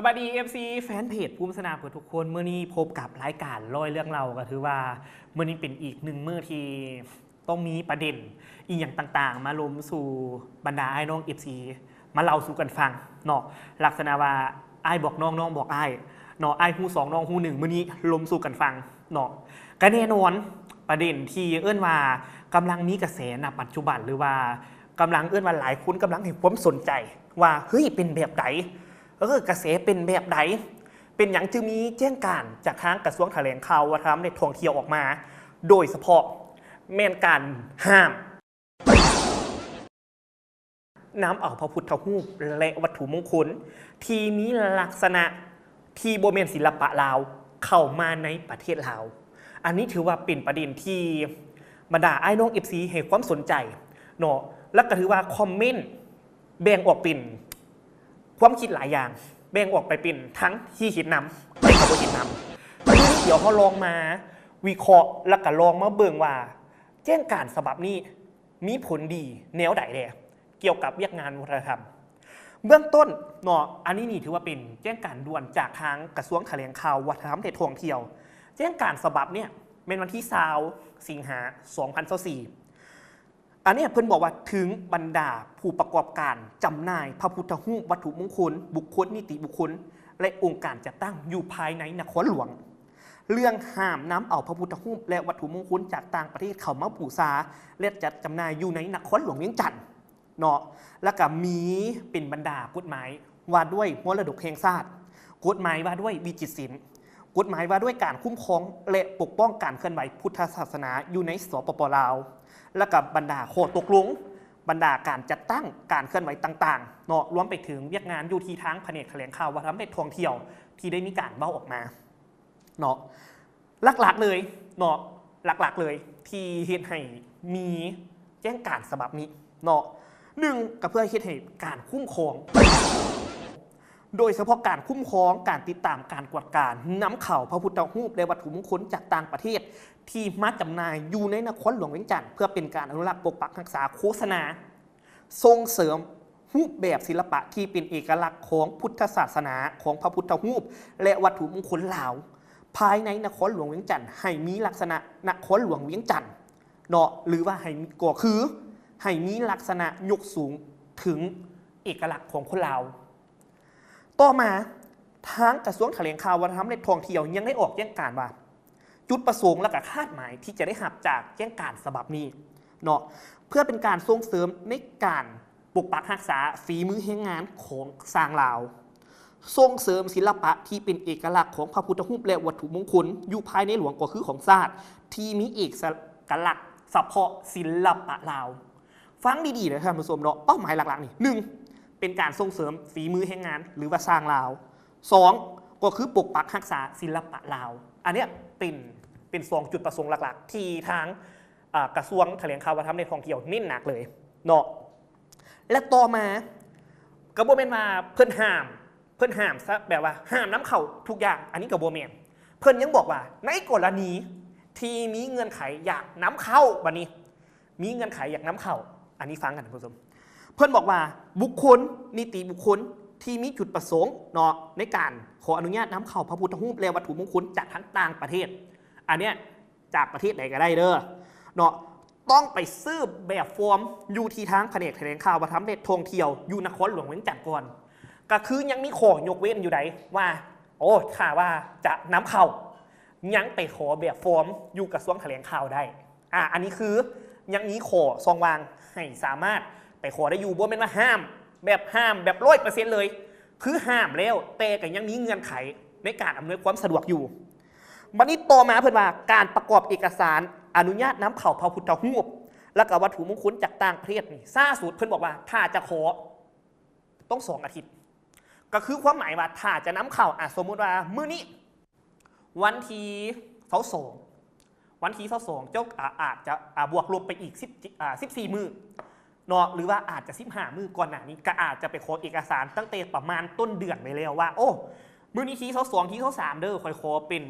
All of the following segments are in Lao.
ສະບາຍດີ ເອັຟຊີ ແຟນເພຈພູມສະໜາມເກືອບທຸກຄົນ. ມື້ນີ້ພົບກັບລາຍການຮ້ອຍເລື່ອງເລົ່າ ກໍຖືວ່າມື້ນີ້ເປັນອີກໜຶ່ງມື້ທີ່ຕ້ອງມີປະເດັນອີ່ຫຍັງຕ່າງໆ ມາລົມສູ່ບັນດາອ້າຍນ້ອງ ເອັຟຊີ ມາເລົ່າສູ່ກັນຟັງເນາະ. ລັກສະນະວ່າອ້າຍບອກນ້ອງ ນ້ອງບອກອ້າຍເນາະ, ອ້າຍຮູ້ສອງ ນ້ອງຮູ້ໜຶ່ງ, ມື້ນີ້ລົມສູ່ກັນຟັງເນາະ. ກະແນ່ນອນ ປະເດັນທີ່ເອີ້ນວ່າກຳລັງມີກະແສນະປັດຈຸບັນ ຫຼືວ່າກຳລັງເອີ້ນວ່າຫຼາຍຄົນກຳລັງໃຫ້ຄວາມສົນໃຈວ່າ ເຮີ້ຍ ເປັນແບບໃດ? ເອີ ກະແສເປັນແບບໃດ? ເປັນຫຍັງຈຶ່ງມີແຈ້ງການຈາກທາງກະຊວງຖະແຫຼງຂ່າວ ວັດທະນະທຳ ແລະ ທ່ອງທ່ຽວອອກມາ ໂດຍສະເພາະແມ່ນການຫ້າມ ນຳເອົາພະພຸດທະຮູບ ແລະ ວັດຖຸມົງຄົນທີ່ມີລັກສະນະທີ່ບໍ່ແມ່ນສິລະປະລາວເຂົ້າມາໃນປະເທດລາວ. ອັນນີ້ຖືວ່າເປັນປະເດັນທີ່ບັນດາອ້າຍນ້ອງ ເອັຟຊີ ໃຫ້ຄວາມສົນໃຈເນາະ, ແລ້ວກໍຖືວ່າຄອມເມັນແບ່ງອອກເປັນຄວາມຄິດຫຼາຍຢ່າງ, ແບ່ງອອກໄປເປັນທັງທີ່ເຫັນນຳ ແລະ ກໍບໍ່ເຫັນນຳ. ທີນີ້ດຽວເຮົາລອງມາວິເຄາະ ແລ້ວກໍລອງມາເບິ່ງວ່າແຈ້ງການສະບັບນີ້ ມີຜົນດີແນວໃດແດ່ກ່ຽວກັບວຽກງານວັດທະນະທຳ. ເບື້ອງຕົ້ນເນາະ ອັນນີ້ນີ້ຖືວ່າເປັນແຈ້ງການດ່ວນຈາກທາງກະຊວງຖະແຫຼງຂ່າວ ວັດທະນະທຳ ແລະ ທ່ອງທ່ຽວ. ແຈ້ງການສະບັບເນີ້ຍແມ່ນວັນທີຊາວ ສິງຫາ ສອງພັນຊາວສີ່. ອັນເນີ້ຍເພິ່ນບອກວ່າ ເຖິງບັນດາຜູ້ປະກອບການຈຳໜ່າຍພະພຸດທະຮູບ, ວັດຖຸມົງຄົນ, ບຸກຄົນ, ນິຕິບຸກຄົນ ແລະ ອົງການຈັດຕັ້ງຢູ່ພາຍໃນນະຄອນຫຼວງ ເລື່ອງຫ້າມນຳເອົາພະພຸດທະຮູບ ແລະ ວັດຖຸມົງຄົນຈາກຕ່າງປະເທດເຂົ້າມາບູຊາ ແລະ ຈັດຈຳໜ່າຍຢູ່ໃນນະຄອນຫຼວງວຽງຈັນເນາະ. ແລ້ວກະມີເປັນບັນດາກົດໝາຍວ່າດ້ວຍມໍລະດົກແຫ່ງຊາດ, ກົດໝາຍວ່າດ້ວຍວິຈິດສິນ, ກົດໝາຍວ່າດ້ວຍການຄຸ້ມຄອງ ແລະ ປົກປ້ອງການເຄື່ອນໄຫວພຸດທະສາສະໜາຢູ່ໃນ ສປປ ລາວ, ແລ້ວກະບັນດາຂໍ້ຕົກລົງ, ບັນດາການຈັດຕັ້ງການເຄື່ອນໄຫວຕ່າງໆເນາະ, ລວມໄປເຖິງວຽກງານຢູ່ທີ່ທາງພະແນກຖະແຫຼງຂ່າວ ວັດທະນະທຳ ແລະ ທ່ອງທ່ຽວ ທີ່ໄດ້ມີການເວົ້າອອກມາ. ເນາະ ຫຼັກໆເລີຍເນາະ ຫຼັກໆເລີຍທີ່ເຮັດໃຫ້ມີແຈ້ງການສະບັບນີ້ເນາະ ໜຶ່ງ ກໍເພື່ອເຮັດໃຫ້ການຄຸ້ມຄອງ ໂດຍສະເພາະການຄຸ້ມຄອງ ການຕິດຕາມ ການກວດການຳເຂົ້າພະພຸດທະຮູບ ແລະ ວັດຖຸມົງຄົນຈາກຕ່າງປະເທດ ທີ່ມາຈຳໜ່າຍຢູ່ໃນນະຄອນຫຼວງວຽງຈັນ ເພື່ອເປັນການອະນຸລັກ ປົກປັກ ຮັກສາ, ໂຄສະນາ ສົ່ງເສີມຮູບແບບສິລະປະທີ່ເປັນເອກະລັກຂອງພຸດທະສາສະໜາ ຂອງພະພຸດທະຮູບ ແລະ ວັດຖຸມຸງຄຸນລາວ ພາຍໃນນະຄອນຫຼວງວຽງຈັນ ໃຫ້ມີລັກສະນະນະຄອນຫຼວງວຽງຈັນເນາະ ຫຼືວ່າໃຫ້ ກໍຄືໃຫ້ມີລັກສະນະຍົກສູງເຖິງເອກະລັກຂອງຄົນລາວ. ຕໍ່ມາ ທາງກະຊວງຖະແຫຼງຂ່າວ ວັດທະນະທຳ ແລະ ທ່ອງທ່ຽວ ຍັງໄດ້ອອກແຈ້ງການວ່າ ຈຸດປະສົງ ແລະ ກະຄາດໝາຍທີ່ຈະໄດ້ຮັບຈາກແຈ້ງການສະບັບນີ້ເນາະ ເພື່ອເປັນການສົ່ງເສີມໃນການປົກປັກຮັກສາຝີມືແຮງງານຂອງຊາງລາວ, ສົ່ງເສີມສິລະປະທີ່ເປັນເອກະລັກຂອງພະພຸດທະຮູບ ແລະ ວັດຖຸມຸງຄຸນຢູ່ພາຍໃນຫຼວງ ກໍຄືຂອງຊາດ ທີ່ມີເອກະລັກສະເພາະສິລະປະລາວ. ຟັງດີໆເດີທ່ານຜູ້ຊົມເນາະ ເປົ້າໝາຍຫຼັກໆນີ້ ໜຶ່ງ ເປັນການສົ່ງເສີມຝີມືແຮງງານ ຫຼືວ່າຊາງລາວ, ສອງ ກໍຄືປົກປັກຮັກສາສິລະປະລາວ. ອັນເນີ້ຍເປັນ ເປັນສອງຈຸດປະສົງຫຼັກໆ ທີ່ທາງ ອາ ກະຊວງຖະແຫຼງຂ່າວ ວັດທະນະທຳ ແລະ ທ່ອງທ່ຽວເນັ້ນໜັກເລີຍເນາະ. ແລະ ຕໍ່ມາ ກໍບໍ່ແມ່ນວ່າເພິ່ນຫ້າມ ເພິ່ນຫ້າມຊະ ແບບວ່າຫ້າມນຳເຂົ້າທຸກຢ່າງ ອັນນີ້ກໍບໍ່ແມ່ນ. ເພິ່ນຍັງບອກວ່າ ໃນກໍລະນີທີ່ມີເງື່ອນໄຂຢາກນຳເຂົ້າ ບັດນີ້ ມີເງື່ອນໄຂຢາກນຳເຂົ້າ ອັນນີ້ຟັງກັນທ່ານຜູ້ຊົມ ເພິ່ນບອກວ່າ ບຸກຄົນ ນິຕິບຸກຄົນທີ່ມີຈຸດປະສົງເນາະ ໃນການຂໍອະນຸຍາດນຳເຂົ້າພະພຸດທະຮູບ ແລະ ວັດຖຸມຸງຄຸນຈາກທາງຕ່າງປະເທດ ອັນເນີ້ຍຈາກປະເທດໃດກໍໄດ້ເດີເນາະ ຕ້ອງໄປຊື້ແບບຟອມຢູ່ທີ່ທາງພະແນກຖະແຫຼງຂ່າວ ວັດທະນະທຳ ແລະ ທ່ອງທ່ຽວຢູ່ນະຄອນຫຼວງວຽງຈັນກ່ອນ. ກໍຄືຍັງມີຂໍ້ຍົກເວັ້ນຢູ່ໃດ໋ ວ່າ ໂອ້ ຖ້າວ່າຈະນຳເຂົ້າ ຍັງໄປຂໍແບບຟອມຢູ່ກະຊວງຖະແຫຼງຂ່າວໄດ້. ອາ ອັນນີ້ຄືຍັງມີຂໍ້ຊ່ອງວ່າງໃຫ້ສາມາດໄປຂໍໄດ້ຢູ່ ບໍ່ແມ່ນວ່າຫ້າມ ແບບຫ້າມແບບຮ້ອຍເປີເຊັນເລີຍ ຄືຫ້າມແລ້ວ ແຕ່ກໍຍັງມີເງື່ອນໄຂໃນການອຳນວຍຄວາມສະດວກຢູ່. ບັດນີ້ຕໍ່ມາເພິ່ນວ່າ ການປະກອບເອກະສານອະນຸຍາດນຳເຂົ້າພະພຸດທະຮູບ ແລ້ວກໍວັດຖຸມຸງຄຸນຈາກຕ່າງປະເທດນີ້ ຊ້າສຸດເພິ່ນບອກວ່າ ຖ້າຈະຂໍ ຕ້ອງສອງອາທິດ ກໍຄືຄວາມໝາຍວ່າ ຖ້າຈະນຳເຂົ້າ ອາ ສົມມຸດວ່າມື້ນີ້ ວັນທີຊາວສອງ ວັນທີຊາວສອງ ເຈົ້າ ອາ ອາດຈະ ອາ ບວກລົບໄປອີກສິບ ອາ ສິບສີ່ມື້ເນາະ ຫຼືວ່າອາດຈະສິບຫ້າມື້ ກ່ອນໜ້ານີ້ກໍອາດຈະໄປຂໍເອກະສານຕັ້ງແຕ່ປະມານຕົ້ນເດືອນໄວ້ແລ້ວວ່າ ໂອ້ ມື້ນີ້ທີຊາວສອງ ທີຊາວສາມເດີ ຂ້ອຍຂໍເປັນ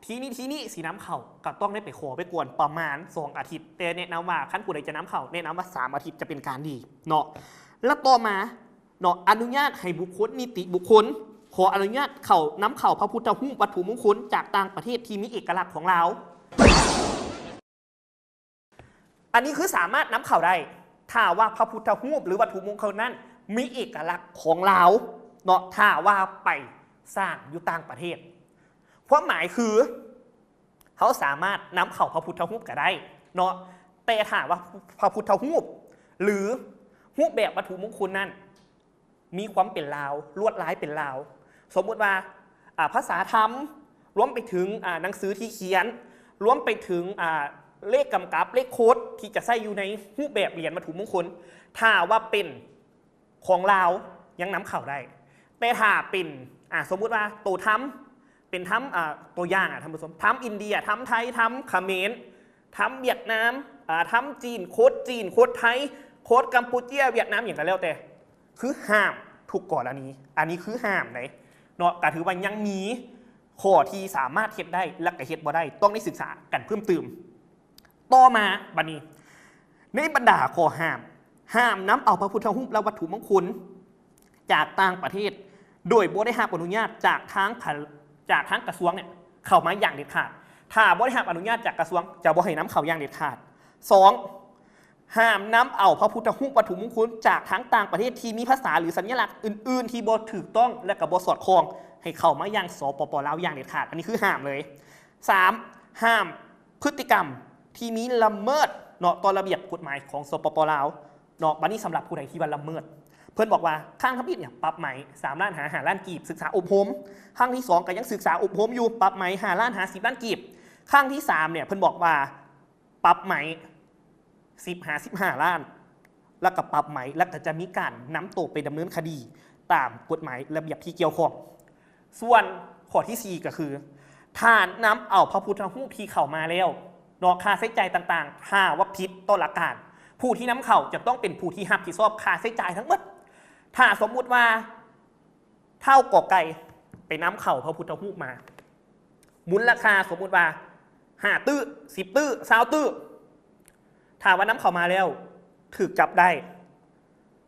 ທີນີ້ ທີນີ້ ຊິນຳເຂົ້າ ກໍຕ້ອງໄດ້ໄປຂໍໄປກ່ອນປະມານສອງອາທິດ ແຕ່ແນະນຳວ່າ ຄັນຜູ້ໃດຈະນຳເຂົ້າ ແນະນຳວ່າສາມອາທິດຈະເປັນການດີເນາະ. ແລະ ຕໍ່ມາ ເນາະ ອະນຸຍາດໃຫ້ບຸກຄົນ ນິຕິບຸກຄົນ ຂໍອະນຸຍາດເຂົ້າ ນຳເຂົ້າພະພຸດທະຮູບ ວັດຖຸມົງຄຸນຈາກຕ່າງປະເທດທີ່ມີເອກະລັກຂອງລາວ. ອັນນີ້ຄືສາມາດນຳເຂົ້າໄດ້ ຖ້າວ່າພະພຸດທະຮູບ ຫຼື ວັດຖຸມົງຄຸນນັ້ນມີເອກະລັກຂອງລາວເນາະ, ຖ້າວ່າໄປສ້າງຢູ່ຕ່າງປະເທດ. ຄວາມໝາຍຄື ເຮົາສາມາດນຳເຂົ້າພະພຸດທະຮູບກໍໄດ້ເນາະ, ແຕ່ຖ້າວ່າພະພຸດທະຮູບ ຫຼື ຮູບແບບວັດຖຸມົງຄຸນນັ້ນ ມີຄວາມເປັນລາວ, ລວດລາຍເປັນລາວ, ສົມມຸດວ່າ ອາ ພາສາທຳ, ລວມໄປເຖິງ ອາ ໜັງສືທີ່ຂຽນ, ລວມໄປເຖິງ ອາ ເລກກຳກັບ, ເລກໂຄດທີ່ຈະໃຊ້ຢູ່ໃນຮູບແບບຫຼຽນວັດຖຸມົງຄຸນ, ຖ້າວ່າເປັນຂອງລາວຍັງນຳເຂົ້າໄດ້, ແຕ່ຖ້າເປັນ ອາ ສົມມຸດວ່າໂຕທຳ ເປັນທຳ ອາ ຕົວຢ່າງ ອາ ທ່ານຜູ້ຊົມ, ທຳອິນເດຍ, ທຳໄທ, ທຳຂະເໝນ, ທຳຫວຽດນາມ, ອາ ທຳຈີນ, ໂຄດຈີນ, ໂຄດໄທ, ໂຄດກຳປູເຈຍ, ຫວຽດນາມ ຫຍັງກໍແລ້ວແຕ່, ຄືຫ້າມທຸກກໍລະນີ. ອັນນີ້ຄືຫ້າມເດ້ເນາະ, ກໍຖືວ່າຍັງມີຂໍ້ທີ່ສາມາດເຮັດໄດ້ ແລະ ກໍເຮັດບໍ່ໄດ້, ຕ້ອງໄດ້ສຶກສາກັນເພີ່ມຕື່ມ. ຕໍ່ມາບັດນີ້ ໃນບັນດາຂໍ້ຫ້າມ, ຫ້າມນຳເອົາພະພຸດທະຮູບ ແລະ ວັດຖຸມົງຄຸນຈາກຕ່າງປະເທດ ໂດຍບໍ່ໄດ້ຮັບອະນຸຍາດຈາກທາງ ຈາກທາງກະຊວງເນຍ ເຂົ້າມາຢ່າງເດັດຂາດ. ຖ້າບໍ່ໄດ້ຮັບອະນຸຍາດຈາກກະຊວງ ຈະບໍ່ໃຫ້ນຳເຂົ້າຢ່າງເດັດຂາດ. ສອງ ຫ້າມນຳເອົາພະພຸດທະຮູບ ວັດຖຸມົງຄຸນຈາກທາງຕ່າງປະເທດທີ່ມີພາສາ ຫຼື ສັນຍະລັກອື່ນໆທີ່ບໍ່ຖືກຕ້ອງ ແລະ ກໍບໍ່ສອດຄ່ອງ ໃຫ້ເຂົ້າມາຍັງ ສປປ ລາວ ຢ່າງເດັດຂາດ. ອັນນີ້ຄືຫ້າມເລີຍ. ສາມ ຫ້າມພຶດຕິກຳທີ່ມີລະເມີດເນາະ ຕໍ່ລະບຽບກົດໝາຍຂອງ ສປປ ລາວເນາະ. ບັດນີ້ສຳລັບຜູ້ໃດທີ່ວ່າລະເມີດ ເພິ່ນບອກວ່າຄັ້ງທຳອິດເນຍ ປັບໃໝສາມລ້ານຫາຫ້າລ້ານກີບ, ສຶກສາອົບຮົມ. ຄັ້ງທີສອງ ກໍຍັງສຶກສາອົບຮົມຢູ່, ປັບໃໝຫ້າລ້ານຫາສິບລ້ານກີບ. ຄັ້ງທີສາມເນຍ ເພິ່ນບອກວ່າປັບໃໝສິບຫາສິບຫ້າລ້ານ ແລ້ວກໍປັບໃໝ ແລ້ວກໍຈະມີການນຳໂຕໄປດຳເນີນຄະດີຕາມກົດໝາຍລະບຽບທີ່ກ່ຽວຂ້ອງ. ສ່ວນຂໍ້ທີສີ່ກໍຄື ຖ້ານຳເອົາພະພຸດທະຮູບທີ່ເຂົ້າມາແລ້ວເນາະ, ຄ່າໃຊ້ຈ່າຍຕ່າງໆ ຖ້າວ່າຜິດຕໍ່ຫຼັກການ, ຜູ້ທີ່ນຳເຂົ້າຈະຕ້ອງເປັນຜູ້ທີ່ຮັບຜິດຊອບຄ່າໃຊ້ຈ່າຍທັງໝົດ. ຖ້າສົມມຸດວ່າທ້າວ ກ ໄກ່ ໄປນຳເຂົ້າພະພຸດທະຮູບມາ ມູນລະຄ່າສົມມຸດວ່າຫ້າຕື້, ສິບຕື້, ຊາວຕື້, ຖ້າວ່ານຳເຂົ້າມາແລ້ວຖືກຈັບໄດ້,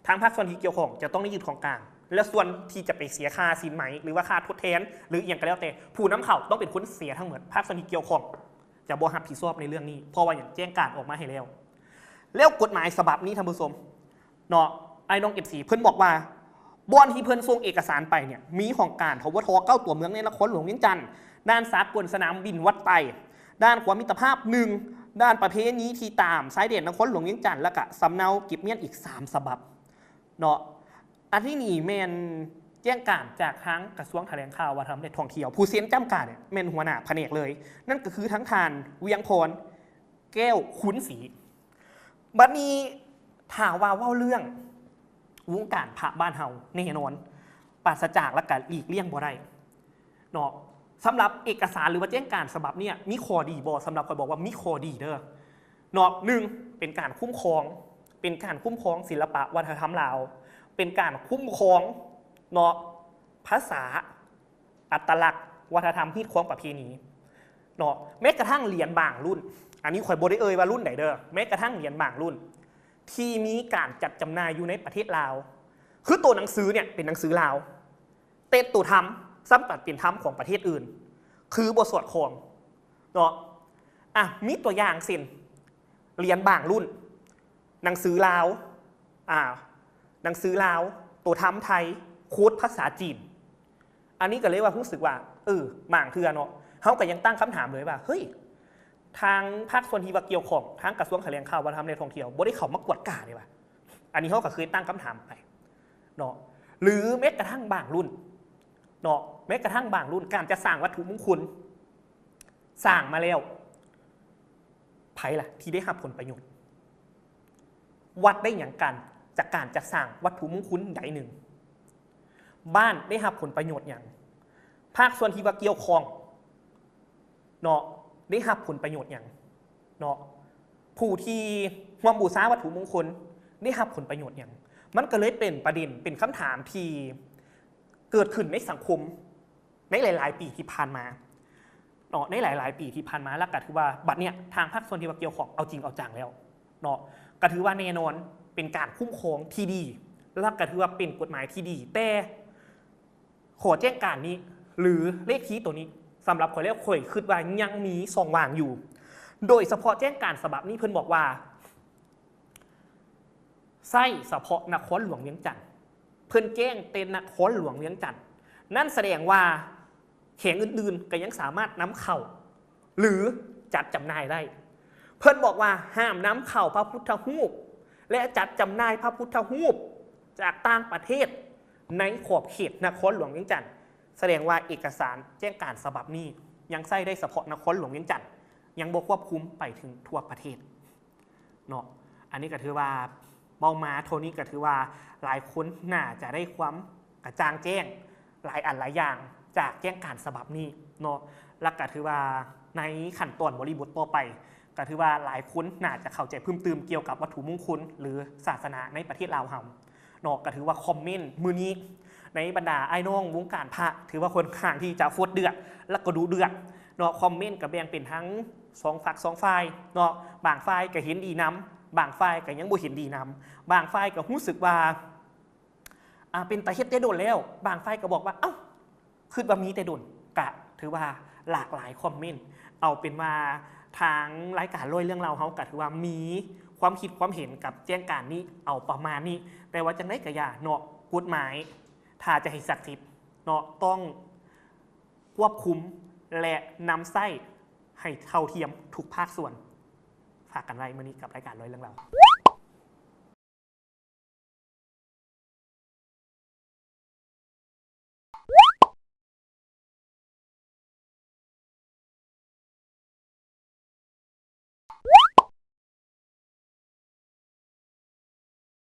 ທາງພາກສ່ວນທີ່ກ່ຽວຂ້ອງຈະຕ້ອງໄດ້ຍຶດຂອງກາງ ແລະ ສ່ວນທີ່ຈະໄປເສຍຄ່າສິນໄໝ ຫຼືວ່າຄ່າທົດແທນ ຫຼືອີ່ຫຍັງກໍແລ້ວແຕ່, ຜູ້ນຳເຂົ້າຕ້ອງເປັນຄົນເສຍທັງໝົດ. ພາກສ່ວນທີ່ກ່ຽວຂ້ອງຈະບໍ່ຮັບຜິດຊອບໃນເລື່ອງນີ້ ເພາະວ່າຫຍັງ? ແຈ້ງການອອກມາໃຫ້ແລ້ວ. ແລ້ວກົດໝາຍສະບັບນີ້ ທ່ານຜູ້ຊົມເນາະ, ອ້າຍນ້ອງ ເອັຟຊີ ເພິ່ນບອກວ່າ ບ່ອນທີ່ເພິ່ນສົ່ງເອກະສານໄປເນຍ ມີຫ້ອງການ ທວທ ເກົ້າ ຕົວເມືອງໃນນະຄອນຫຼວງວຽງຈັນ, ດ່ານສາກົນສະໜາມບິນວັດໄຕ, ດ່ານຄວາມມິດຕະພາບໜຶ່ງ, ດ່ານປະເພນີທີ່ຕາມຊາຍແດນນະຄອນຫຼວງວຽງຈັນ ແລ້ວກະສຳເນົາເກັບມ້ຽນອີກສາມສະບັບເນາະ. ອັນນີ້ນີ້ແມ່ນແຈ້ງການຈາກທາງກະຊວງຖະແຫຼງຂ່າວ ວັດທະນະທຳ ແລະ ທ່ອງທ່ຽວ, ຜູ້ເຊັນຈ້ຳການແມ່ນຫົວໜ້າພະແນກເລີຍ, ນັ້ນກໍຄືທາງທ່ານ ວຽງພອນ ແກ້ວຄູນສີ. ບັດນີ້ຖ້າວ່າເວົ້າເລື່ອງວົງການພະບ້ານເຮົາ ແນ່ນອນປາສະຈາກ ແລະ ກະຫຼີກລ່ຽງບໍ່ໄດ້ເນາະ. ສຳລັບເອກະສານ ຫຼືວ່າແຈ້ງການສະບັບເນຍ ມີຂໍ້ດີບໍ່? ສຳລັບຂ້ອຍບອກວ່າມີຂໍ້ດີເດີເນາະ. ໜຶ່ງ ເປັນການຄຸ້ມຄອງ, ເປັນການຄຸ້ມຄອງສິລະປະວັດທະນະທຳລາວ, ເປັນການຄຸ້ມຄອງເນາະ ພາສາ, ອັດຕະລັກ, ວັດທະນະທຳ, ຮີດຄອງປະເພນີເນາະ. ແມ້ກະທັ່ງຫຼຽນບາງລຸ້ນ, ອັນນີ້ຂ້ອຍບໍ່ໄດ້ເອີ່ຍວ່າລຸ້ນໃດເດີ, ແມ້ກະທັ່ງຫຼຽນບາງລຸ້ນທີ່ມີການຈັດຈຳໜ່າຍຢູ່ໃນປະເທດລາວ, ຄືໂຕໜັງສືເນຍເປັນໜັງສືລາວ, ແຕ່ໂຕທຳຊ້ຳປັດເປັນທຳຂອງປະເທດອື່ນ, ຄືບໍ່ສອດຄ່ອງເນາະ. ອະ ມີຕົວຢ່າງເຊັ່ນ ຫຼຽນບາງລຸ້ນ, ໜັງສືລາວ, ອາ, ໜັງສືລາວ, ໂຕທຳໄທ, ໂຄດພາສາຈີນ. ອັນນີ້ກໍເລີຍວ່າຮູ້ສຶກວ່າ ເອີ ບາງເທື່ອເນາະ ເຮົາກໍຍັງຕັ້ງຄຳຖາມເລີຍວ່າ ເຮີ້ຍ ທາງພາກສ່ວນທີ່ວ່າກ່ຽວຂ້ອງ, ທາງກະຊວງຖະແຫຼງຂ່າວ ວັດທະນະທຳ ແລະ ທ່ອງທ່ຽວ ບໍ່ໄດ້ເຂົ້າມາກວດກາເດວ່າ ອັນນີ້ເຮົາກໍເຄີຍຕັ້ງຄຳຖາມໄປເນາະ. ຫຼືແມ້ກະທັ່ງບາງລຸ້ນເນາະ, ແມ້ກະທັ່ງບາງລຸ້ນ ການຈັດສ້າງວັດຖຸມຸງຄຸນ ສ້າງມາແລ້ວ ໃຜລະທີ່ໄດ້ຮັບຜົນປະໂຫຍດ? ວັດໄດ້ຫຍັງການ ຈາກການຈັດສ້າງວັດຖຸມຸງຄຸນໃດໜຶ່ງ? ບ້ານໄດ້ຮັບຜົນປະໂຫຍດຫຍັງ? ພາກສ່ວນທີ່ວ່າກ່ຽວຂ້ອງເນາະ ໄດ້ຮັບຜົນປະໂຫຍດຫຍັງເນາະ? ຜູ້ທີ່ຮ່ວມບູຊາວັດຖຸມຸງຄຸນໄດ້ຮັບຜົນປະໂຫຍດຫຍັງ? ມັນກໍເລີຍເປັນປະເດັນ ເປັນຄຳຖາມທີ່ເກີດຂຶ້ນໃນສັງຄົມ ໃນຫຼາຍໆປີທີ່ຜ່ານມາເນາະ, ໃນຫຼາຍໆປີທີ່ຜ່ານມາ ແລ້ວກໍຖືວ່າບັດເນີ້ຍທາງພາກສ່ວນທີ່ວ່າກ່ຽວຂ້ອງເອົາຈິງເອົາຈັງແລ້ວເນາະ, ກໍຖືວ່າແນ່ນອນເປັນການຄຸ້ມຄອງທີ່ດີ ແລ້ວກໍຖືວ່າເປັນກົດໝາຍທີ່ດີ. ແຕ່ ຂໍ້ແຈ້ງການນີ້ ຫຼື ເລກທີໂຕນີ້ ສຳລັບຂ້ອຍແລ້ວ ຂ້ອຍຄິດວ່າຍັງມີຊ່ອງວ່າງຢູ່. ໂດຍສະເພາະແຈ້ງການສະບັບນີ້ ເພິ່ນບອກວ່າ ໃຊ້ສະເພາະນະຄອນຫຼວງວຽງຈັນ, ເພິ່ນແຈ້ງແຕ່ນະຄອນຫຼວງວຽງຈັນ. ນັ້ນສະແດງວ່າແຂວງອື່ນໆກໍຍັງສາມາດນຳເຂົ້າ ຫຼື ຈັດຈຳໜ່າຍໄດ້. ເພິ່ນບອກວ່າຫ້າມນຳເຂົ້າພະພຸດທະຮູບ ແລະ ຈັດຈຳໜ່າຍພະພຸດທະຮູບຈາກຕ່າງປະເທດໃນຂອບເຂດນະຄອນຫຼວງວຽງຈັນ. ສະແດງວ່າເອກະສານແຈ້ງການສະບັບນີ້ຍັງໃຊ້ໄດ້ສະເພາະນະຄອນຫຼວງວຽງຈັນ, ຍັງບໍ່ຄວບຄຸມໄປເຖິງທົ່ວປະເທດເນາະ. ອັນນີ້ກໍຖືວ່າ ເວົ້າມາເທົ່ານີ້ກໍຖືວ່າຫຼາຍຄົນໜ້າຈະໄດ້ຄວາມກະຈ່າງແຈ້ງຫຼາຍອັນຫຼາຍຢ່າງຈາກແຈ້ງການສະບັບນີ້ເນາະ. ແລ້ວກໍຖືວ່າໃນຂັ້ນຕອນບໍລິບົດຕໍ່ໄປ ກໍຖືວ່າຫຼາຍຄົນໜ້າຈະເຂົ້າໃຈເພີ່ມຕື່ມກ່ຽວກັບວັດຖຸມົງຄົນ ຫຼື ສາສະໜາໃນປະເທດລາວເຮົາເນາະ. ກໍຖືວ່າຄອມເມັນມື້ນີ້ ໃນບັນດາອ້າຍນ້ອງວົງການພະ ຖືວ່າຄ່ອນຂ້າງທີ່ຈະຟົດເດືອດ ແລ້ວກໍດຸເດືອດເນາະ. ຄອມເມັນກໍແບ່ງເປັນທັງສອງຝັກສອງຝ່າຍເນາະ, ບາງຝ່າຍກໍເຫັນດີນຳ, ບາງຝ່າຍກໍຍັງບໍ່ເຫັນດີນຳ, ບາງຝ່າຍກໍຮູ້ສຶກວ່າ ອາ ເປັນຕາເຮັດແຕ່ດົນແລ້ວ, ບາງຝ່າຍກໍບອກວ່າ ເອົ້າ ຄິດວ່າມີແຕ່ດົນ. ກະຖືວ່າຫຼາກຫຼາຍຄອມເມັນ. ເອົາເປັນວ່າທາງລາຍການຮ້ອຍເລື່ອງລາວເຮົາກະຖືວ່າມີຄວາມຄິດຄວາມເຫັນກັບແຈ້ງການນີ້ ເອົາປະມານນີ້. ແຕ່ວ່າຈັ່ງໃດກະຢ່າເນາະ, ກົດໝາຍຖ້າຈະໃຫ້ສັກສິດເນາະ ຕ້ອງຄວບຄຸມ ແລະ ນຳໃຊ້ໃຫ້ເທົ່າທຽມທຸກພາກສ່ວນ. ຝາກກັນໄວ້ມື້ນີ້ກັບລາຍການຮ້ອຍເລື່ອງລາວ.